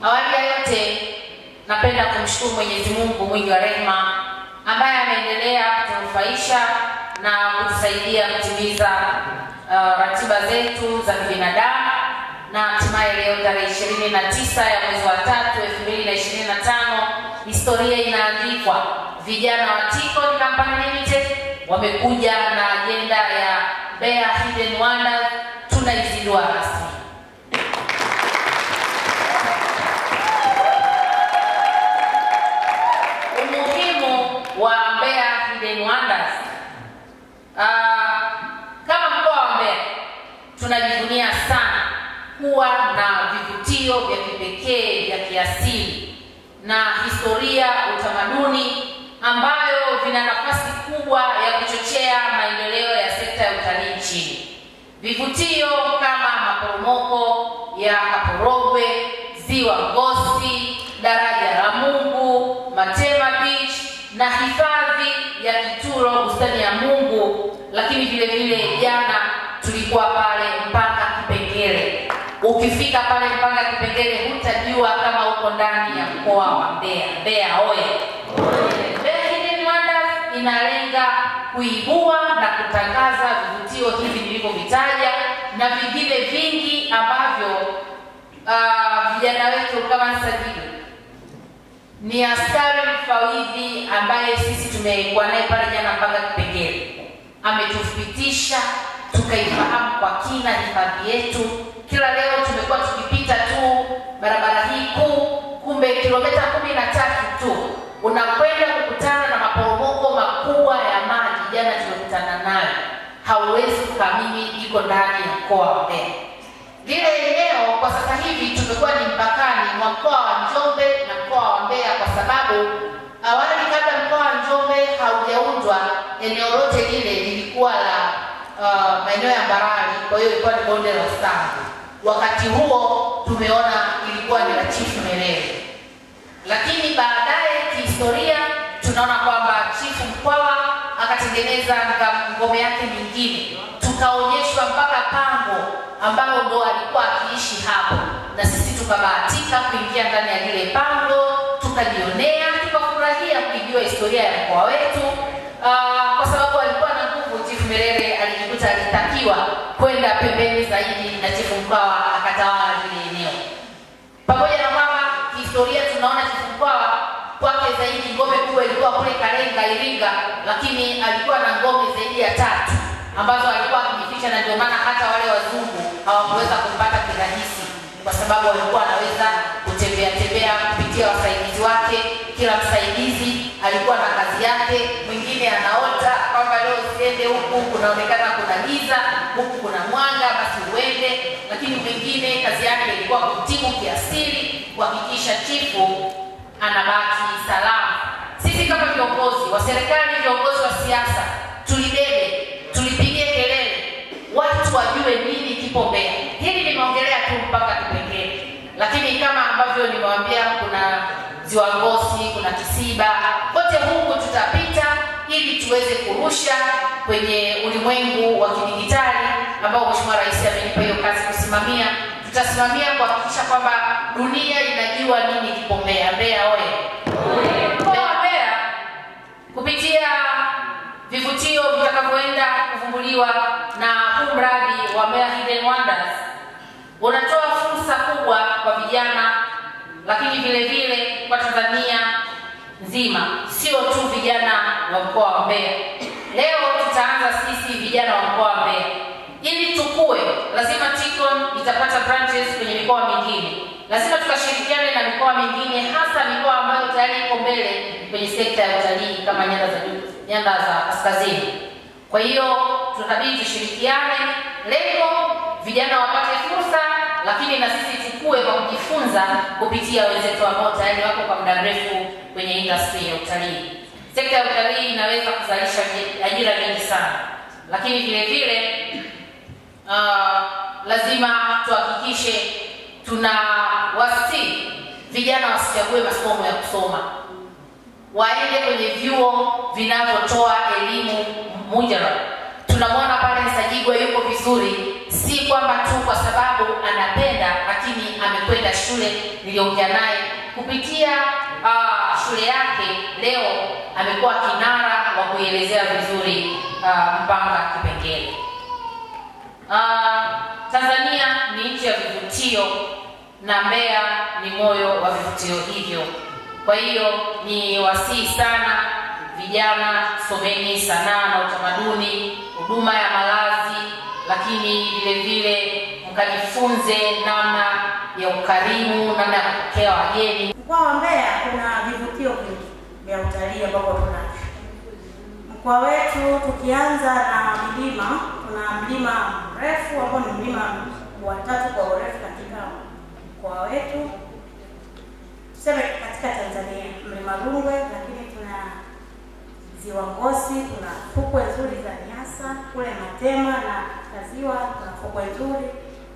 Awali ya yote, napenda kumshukuru Mwenyezi Mungu mwingi wa rehema ambaye ameendelea kutunufaisha na kutusaidia kutimiza ratiba zetu za kibinadamu, na hatimaye leo tarehe 29 ya mwezi wa 3 2025 historia inaandikwa. Vijana wa Tikon Company Limited wamekuja na agenda ya Mbeya Hidden Wonders, tunaizindua rasmi. Umuhimu wa Mbeya Hidden Wonders. Kama mkoa wa Mbeya tunajivunia sana kuwa na vivutio vya kipekee vya kiasili na historia, utamaduni ambayo vina nafasi kubwa ya kuchochea maendeleo ya sekta ya utalii nchini. Vivutio kama maporomoko ya Kaporogwe, Ziwa Ngosi, Daraja la Mungu, Matema Beach na hifadhi ya Kituro, Bustani ya Mungu. Lakini vile vile jana tulikuwa pale Mpanga Kipengere. Ukifika pale Mpanga Kipengere hutajua kama uko ndani ya mkoa wa Mbeya. Mbeya oye! Mbeya Hidden Wonders inalenga kuibua na kutangaza vivutio hivi nilivyovitaja na vingine vingi ambavyo vijana wetu kama Nsajigwa ni askari mfawidhi ambaye sisi tumekuwa naye pale jana Mpanga Kipengere, ametupitisha tukaifahamu kwa kina hifadhi yetu. Kila leo tumekuwa tukipita tu barabara hii kuu, kumbe kilomita 13 tu unakwenda kukutana na maporomoko makubwa ya maji. Jana tumekutana nayo, hauwezi kuamini iko ndani ya mkoa wa Mbeya. Lile eneo kwa sasa hivi tumekuwa ni mpakani mwa mkoa wa Njombe na mkoa wa Mbeya, kwa sababu awali kabla mkoa wa Njombe haujaundwa eneo lote lile lilikuwa la maeneo ya Mbarali, kwa hiyo ilikuwa ni bonde la Usangu. Wakati huo tumeona ilikuwa ni la Chifu Melele, lakini baadaye kihistoria tunaona kwamba Chifu Mkwawa akatengeneza ngome yake nyingine, tukaonyeshwa mpaka pango ambalo ndo alikuwa akiishi hapo, na sisi tukabahatika kuingia ndani ya lile pango, tukajionea, tukafurahia kujua historia ya mkoa wetu. Kwa sababu alikuwa na nguvu, Chifu Melele alijikuta alitakiwa kwenda pembeni zaidi na Chifu Mkwawa akatawala lile eneo. Pamoja na kwamba kihistoria tunaona Chifu Mkwawa kwake zaidi ngome kubwa ilikuwa kule Kalenga, Iringa, lakini alikuwa na ngome zaidi ya 3 ambazo alikuwa akijificha, na ndio maana hata wale wazungu hawakuweza kumpata kirahisi, kwa sababu walikuwa anaweza kutembea tembea kupitia wasaidizi wake. Kila msaidizi alikuwa na kazi yake, mwingine anaota kwamba leo usiende huku, kunaonekana kuna giza, huku kuna mwanga, basi uende. Lakini mwingine kazi yake ilikuwa kutibu kiasili, kuhakikisha chifu anabaki salama. Sisi kama viongozi wa serikali, viongozi wa siasa, tulibebe, tulipigie kelele, watu wajue nini kipo Mbeya. Hili nimeongelea tu mpaka Kipengere, lakini kama ambavyo nimewaambia kuna Ziwa Ngosi, kuna Kisiba, kote huku tutapita ili tuweze kurusha kwenye ulimwengu wa kidigitali ambao Mheshimiwa Rais amenipa hiyo kazi kusimamia. Tutasimamia kuhakikisha kwamba dunia inajua nini kipo Mbeya. Mbeya oye! Mbeya Mbeya kupitia vivutio vitakavyoenda kuvumbuliwa na huu mradi wa Mbeya Hidden Wonders unatoa fursa kubwa kwa vijana, lakini vile vile kwa Tanzania nzima, sio tu vijana wa mkoa wa Mbeya. Leo tutaanza sisi vijana wa mkoa wa Mbeya. Ili tukue, lazima Tikon itapata branches kwenye mikoa mingine. Lazima tukashirikiane na mikoa mingine, hasa mikoa ambayo tayari iko mbele kwenye sekta ya utalii kama nyanda za juu, nyanda za kaskazini. Kwa hiyo tunabidi tushirikiane, lengo vijana wapate fursa, lakini na sisi tukue kwa kujifunza kupitia wenzetu ambao tayari wako kwa muda mrefu kwenye industry ya utalii. Sekta ya utalii inaweza kuzalisha ajira nyingi sana, lakini vile vile lazima tuhakikishe tunawasihi vijana wasichague masomo ya kusoma, waende kwenye vyuo vinavyotoa elimu mujara. Tunamwona pale Nsajigwa yuko vizuri, si kwamba tu kwa sababu anapenda, lakini amekwenda shule. Niliongea naye kupitia shule yake, leo amekuwa kinara wa kuielezea vizuri Mpanga Kipengere. Tanzania ni nchi ya vivutio na Mbeya ni moyo wa vivutio hivyo. Kwa hiyo ni wasihi sana vijana, someni sanaa na utamaduni, huduma ya malazi, lakini vile vile mkajifunze namna ya ukarimu, namna ya kupokea wageni. Mkoa wa Mbeya kuna vivutio vingi vya utalii ambapo tunavyo. Mkoa wetu tukianza na milima, tuna mlima mrefu ambao ni mlima wa 3 kwa urefu katika mkoa wetu, tuseme katika Tanzania, mlima Rungwe. Lakini tuna Ziwa Ngosi, tuna fukwe nzuri za Nyasa, kule Matema na katika ziwa tuna fukwe nzuri,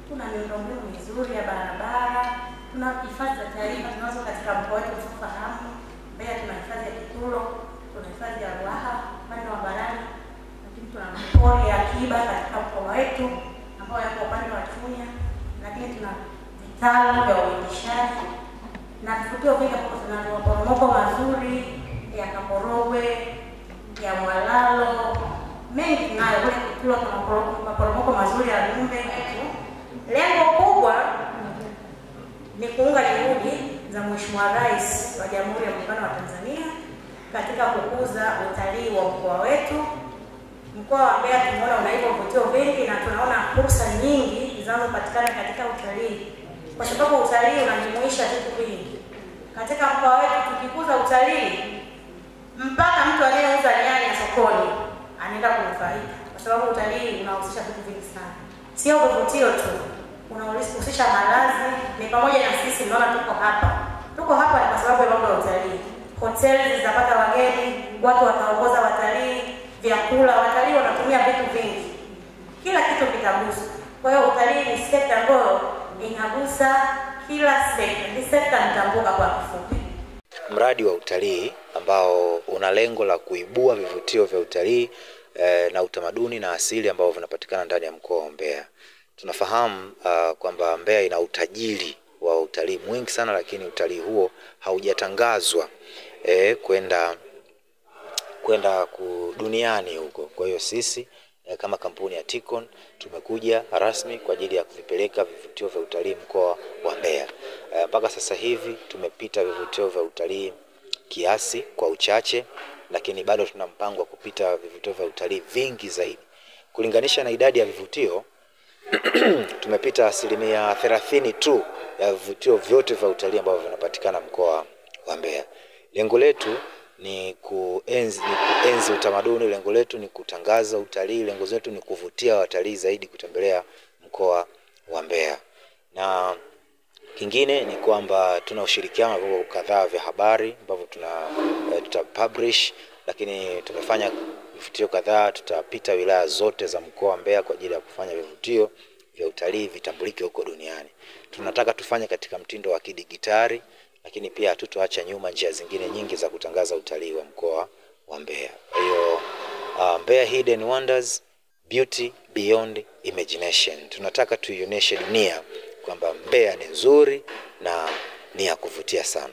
tuna miundombinu mizuri ya barabara, tuna hifadhi za taifa tunazo katika mkoa wetu tufahamu. Mbeya tuna hifadhi ya Kitulo, tuna hifadhi ya Ruaha upande wa barani, lakini tuna mapori ya akiba katika mkoa wetu ambao yako upande wa Chunya, lakini tuna vitalu vya uendeshaji na vivutio vingi ambapo tuna maporomoko mazuri ya Kaporogwe, ya Mwalalo, mengi tunayo. Kule Kitulo tuna maporomoko mazuri ya Lumbe. Lengo kubwa ni kuunga juhudi za Mheshimiwa Rais wa Jamhuri ya Muungano wa Tanzania katika kukuza utalii wa mkoa wetu. Mkoa wa Mbeya tumeona una hivyo vivutio vingi na tunaona fursa nyingi zinazopatikana katika utalii, kwa sababu utalii unajumuisha vitu vingi. Katika mkoa wetu tukikuza utalii, mpaka mtu anayeuza nyanya sokoni anaenda kunufaika, kwa sababu utalii unahusisha vitu vingi sana. Sio vivutio tu, unahusisha malazi, ni pamoja na sisi mnaona tuko hapa. Tuko hapa ni kwa sababu ya mambo ya utalii. Hoteli zitapata wageni, watu wataongoza watalii, vyakula, watalii wanatumia vitu vingi. Kila kitu kitaguswa. Kwa hiyo utalii ni sekta ambayo inagusa kila sekta, ni sekta mtambuka kwa kifupi. Mradi wa utalii ambao una lengo la kuibua vivutio vya utalii na utamaduni na asili ambao vinapatikana ndani ya mkoa wa Mbeya. Tunafahamu kwamba Mbeya ina utajiri wa utalii mwingi sana, lakini utalii huo haujatangazwa kwenda duniani huko. Kwa hiyo sisi kama kampuni ya Ticon tumekuja rasmi kwa ajili ya kuvipeleka vivutio vya utalii mkoa wa Mbeya. Mpaka sasa hivi tumepita vivutio vya utalii kiasi kwa uchache, lakini bado tuna mpango wa kupita vivutio vya utalii vingi zaidi. Kulinganisha na idadi ya vivutio tumepita 30% tu ya vivutio vyote vya utalii ambavyo vinapatikana mkoa wa Mbeya. Lengo letu ni kuenzi utamaduni, lengo letu ni kutangaza utalii, lengo letu ni kuvutia watalii zaidi kutembelea mkoa wa Mbeya. Na kingine ni kwamba tuna ushirikiano na vyombo kadhaa vya habari ambavyo tuta publish, lakini tumefanya vivutio kadhaa. Tutapita wilaya zote za mkoa wa Mbeya kwa ajili ya kufanya vivutio vya utalii vitambulike huko duniani. Tunataka tufanye katika mtindo wa kidigitali, lakini pia hatutoacha nyuma njia zingine nyingi za kutangaza utalii wa mkoa wa Mbeya. Kwa hiyo Mbeya Hidden Wonders, Beauty Beyond Imagination. Tunataka tuionyeshe dunia kwamba Mbeya ni nzuri na ni ya kuvutia sana.